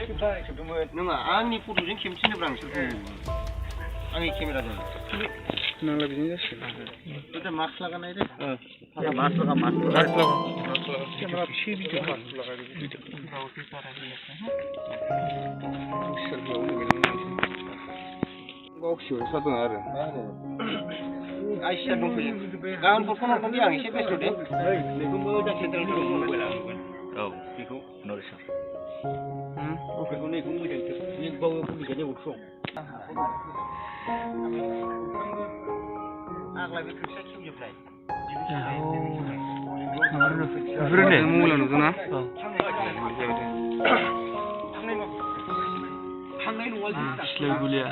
नङा आंनि फट'जों खेबसिनोब्रा नोंसोरखौ आंनि केमेराजों नांला बिदिनो जासिगोन दा मास्क लागानाय रे मास्क लगा केमेरा फिसे भिडिअ बावखियाव सादों आरो आइसिया दंफैयो गाबोनफोर फन हरगोन दे आं एसे बेस्थ' दे बेखौ मोजां सेन्टाराव दं मबाइला नुगोन औ बेखौ नरेसर बेखौ नैखौ मोजां बे बावो फैगोन ने उत्सव आग्ला बे खोथिया खेवजोबनाय बेफोरनो मबाइलाव नुदोंना थांनाय नङा सिलाय गुलिया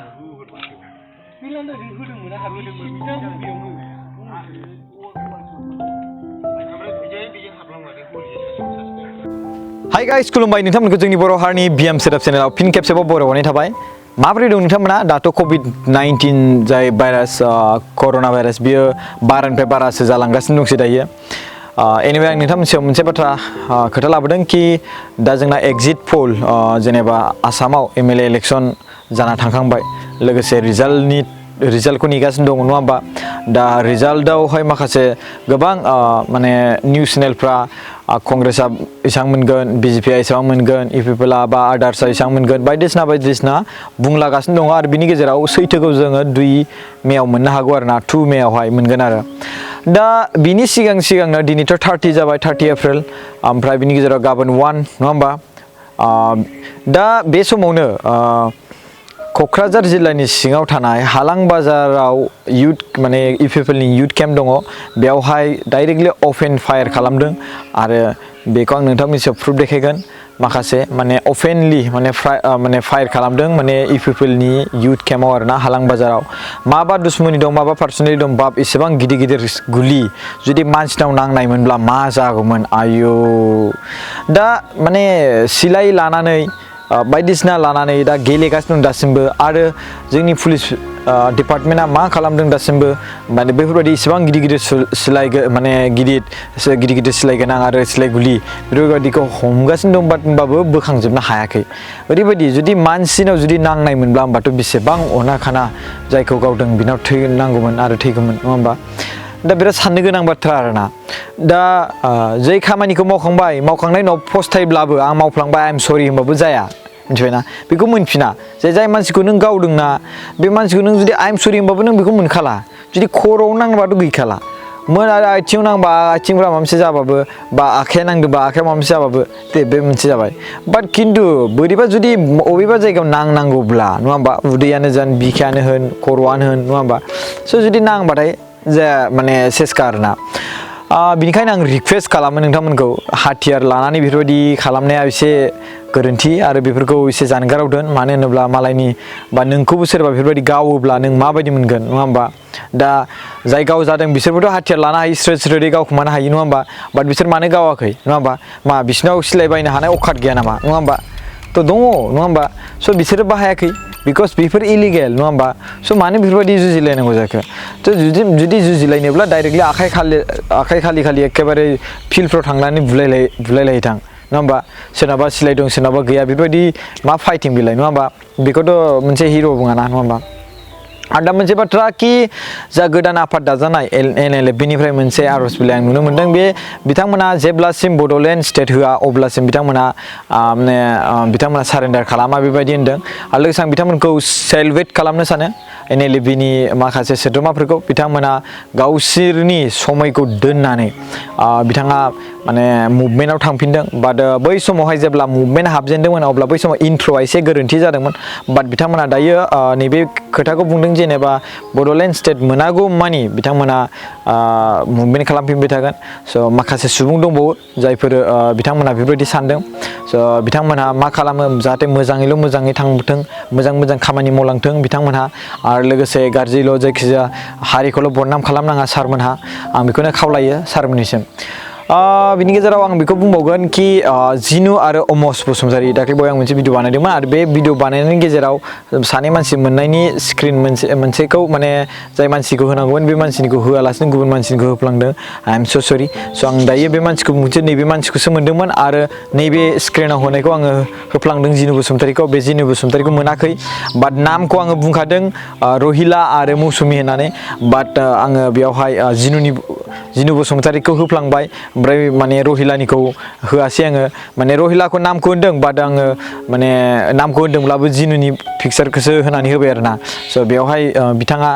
हाय गाइस खुलुमबाय नोंथांमोनखौ जोंनि बर' हारिनि बिएम सेटआप चेनेलाव फिन खेबसेबाव बरायनाय थाबाय माबोरै दं नोंथांमोना दाथ' कोविड-19 जाय भाइरास कर'ना भाइरास बियो बारानिफ्राय बारासो जालांगासिनो दंसै दायो एनिवे आं नोंथांमोनसिम मोनसे बाथ्रा खोथा लाबोदों कि दा जोंना एग्जिट पोल जेनेबा आसामाव एमएलए इलेक्सन जाना थांखांबाय लोगोसे रिजाल्टखौ नेगासिनो दङ नङा होमबा दा रिजाल्टआवहाय माखासे गोबां माने निउस चेनेलफ्रा कंग्रेसआ एसेबां मोनगोन बिजेपिआ एसेबां मोनगोन इउपिपिएलआ बा आदार्सआ एसेबां मोनगोन बायदिसिना बुंलागासिनो दङ आरो बिनि गेजेराव सैथोखौ जोङो 2 मेआव मोननो हागौ आरो ना 2 मेआवहाय मोनगोन आरो दा बिनि सिगांनो दिनैथ' 30 जाबाय 30 एप्रिल ओमफ्राय बिनि गेजेराव गाबोन 1 नङा होमबा दा बे समावनो क'क्राझार जिल्लानि सिङाव थानाय हालांबाजाराव युथ माने इउपिपिएलनि युथ केम्प दङ बेयावहाय डाइरेक्टलि अपेन फायार खालामदों आरो बेखौ आं नोंथांमोननिसिम प्रुफ देखायगोन माखासे माने अपेनलि माने फायार खालामदों माने इउपिपिएलनि युथ केम्पआव आरोना हालांबाजाराव माबा दुश्मनी दं माबा पार्सनेलि दं बाप एसेबां गिदिर गुलि जुदि मानसिनाव नांनायमोनब्ला मा जागौमोन आयौ दा माने सिलाइ लानानै बायदिसिना लानानै दा गेलेगासिनो दं दासिमबो आरो जोंनि पुलिस डिपार्टमेन्टआ मा खालामदों दासिमबो माने बेफोरबायदि इसेबां गिदिर सिलाइ माने गिदिर सिलाइ गोनां आरो सिलाइ गुलि बेफोरबायदिखौ हमगासिनो दं होमबाबो बोखांजोबनो हायाखै ओरैबायदि जुदि मानसिनाव जुदि नांनाय मोनब्ला होमबाथ' बेसेबां अना खाना जायखौ गावदों बिनाव थैनांगौमोन आरो थैगौमोन नङा होमबा दा बिराद साननो गोनां बाथ्रा आरोना दा जै खामानिखौ मावखांनायनि उनाव फस्थायब्लाबो आं मावफ्लांबाय आइ एम सरि होनबाबो जाया मिथिबायना बेखौ मोनफिना जाय मानसिखौ नों गावदोंना बे मानसिखौ नों जुदि आइ एम सरि होनबाबो नों बेखौ मोनखाला जुदि खर'आव नांबाथ' गैखाला आरो आथिङाव नांबा आथिंफ्रा माबा मोनसे जाबाबो बा आखाइया नांदोंबा आखाइया माबा मोनसे जाबाबो दे बे मोनसे जाबाय बाट खिन्थु बोरैबा जुदि बबेबा जायगायाव नांनांगौब्ला नङा होमबा उदैयानो जान बिखायानो होन खर'आनो होन नङा होमबा स' जुदि नांबाथाय जाया माने सेसखा आरोना बिनिखायनो आं रिक्वेस्ट खालामो नोंथांमोनखौ हाथियार लानानै बेफोरबायदि खालामनाया एसे गोरोन्थि आरो बेफोरखौ एसे जानगाराव दोन मानो होनोब्ला मालायनि बा नोंखौबो सोरबा बेफोरबायदि गावोब्ला नों माबायदि मोनगोन नङा होमबा दा जाय गाव जादों बिसोरबोथ' हाथियार लानो हायो स्रोदै गावखुमानो हायो नङा होमबा बाट बिसोर मानो गावाखै नङा होमबा मा बिसोरनाव सिलाय बायनो हानाय अकात गैया नामा नङा होमबा थ' दङ नङा होमबा स' बिसोरो बाहायाखै बिकज बेफोर इलिगेल नङा होमबा स' मानो बेफोरबायदि जुजिलायनांगौ जाखो थ' जुदि जुजिलायनोब्ला डाइरेक्टलि आखाइ खालि एखेबारे फिल्डफ्राव थांनानै बुलायलायथां नङा होमबा सोरनाबा सिलाय दं सोरनाबा गैया बेफोरबायदि मा फाइटिं बिलाय नङा होमबा बेखौथ' मोनसे हिर' बुङाना नङा होमबा आरो दा मोनसे बाथ्रा कि जा गोदान आफाद दाजानाय NLFनिफ्राय मोनसे आर'ज बिलाइ आं नुनो मोनदों बे बिथांमोना जेब्लासिम बड'लेण्ड स्टेट होआ अब्लासिम बिथांमोना सारेन्डार खालामा बेबायदि होनदों आरो लोगोसे आं बिथांमोनखौ सेलिब्रेट खालामनो सानो NLFनि माखासे सोद्रोमाफोरखौ बिथांमोना गावसोरनि समायखौ दोननानै बिथाङा माने मुभमेन्टआव थांफिनदों बाट बै समावहाय जेब्ला मुभमेन्ट हाबजेनदोंमोन अब्ला बै समाव इन्ट्र'आ एसे गोरोन्थि जादोंमोन बाट बिथांमोना दायो नैबे खोथाखौ बुंदों जेनेबा बड'लेण्ड स्टेट मोनागौ मानि बिथांमोना मुभमेन्ट खालामफिनबाय थागोन स' माखासे सुबुं दंबावो जायफोर बिथांमोना बेफोरबायदि सानदों स' बिथांमोनहा मा खालामो जाहाथे मोजाङै थांथों मोजां खामानि मावलांथों बिथांमोनहा आरो लोगोसे गाज्रिल' जायखिजाया हारिखौल' बदनाम खालामनाङा सारमोनहा आं बेखौनो खावलायो सारमोननिसिम बिनि गेजेराव आं बेखौ बुंबावगोन कि जिनु आरो अमस बसुमतारी दाख्लै बावै आं मोनसे भिडिअ बानायदोंमोन आरो बे भिडिअ बानायनायनि गेजेराव सानै मानसि मोननायनि स्क्रिन मोनसेखौ माने जाय मानसिखौ होनांगौमोन बे मानसिनिखौ होआलासिनो गुबुन मानसिनिखौ होफ्लांदों आइ एम स' सरि स' आं दायो बे मानसिखौ मोनसे नैबे मानसिखौसो मोन्दोंमोन आरो नैबे स्क्रिनाव होनायखौ आङो होफ्लांदों जिनु बसुमतारीखौ बे जिनु बसुमतारीखौ मोनाखै बाट नामखौ आङो बुंखादों रहिला आरो मौसुमि होननानै बाट आङो बेयावहाय जिनु बसुमतारीखौ होफ्लांबाय ओमफ्राय माने रहिलानिखौ होआसै आङो माने रहिलाखौ नामखौ होनदों बाट आङो माने नामखौ होनदोंब्लाबो जिनुनि पिक्सारखौसो होनानै होबाय आरो ना स' बेवहाय बिथाङा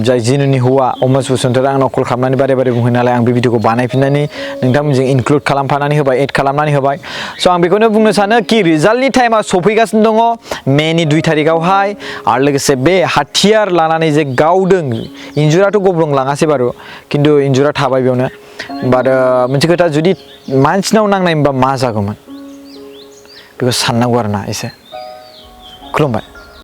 जाय जिनुनि हौवा अमस बसुमतारी आंनाव कल खालामनानै बारे बारे बुंहै नालाय आं बे भिडिअखौ बानायफिननानै नोंथांमोनजों इनक्लुड खालामफानानै होबाय एड खालामनानै होबाय स' आं बेखौनो बुंनो सानो कि रिजाल्टनि टाइमा सफैगासिनो दङ मेनि 2 तारिखआवहाय आरो लोगोसे बे हाथियार लानानै जे गावदों इन्जुराथ' गब्लंलाङासै बारु खिन्थु इन्जुरा थाबाय बेयावनो बाट मोनसे खोथा जुदि मानसिनाव नांनाय मोनबा मा जागौमोन बेखौ साननांगौ आरो ना एसे खुलुमबाय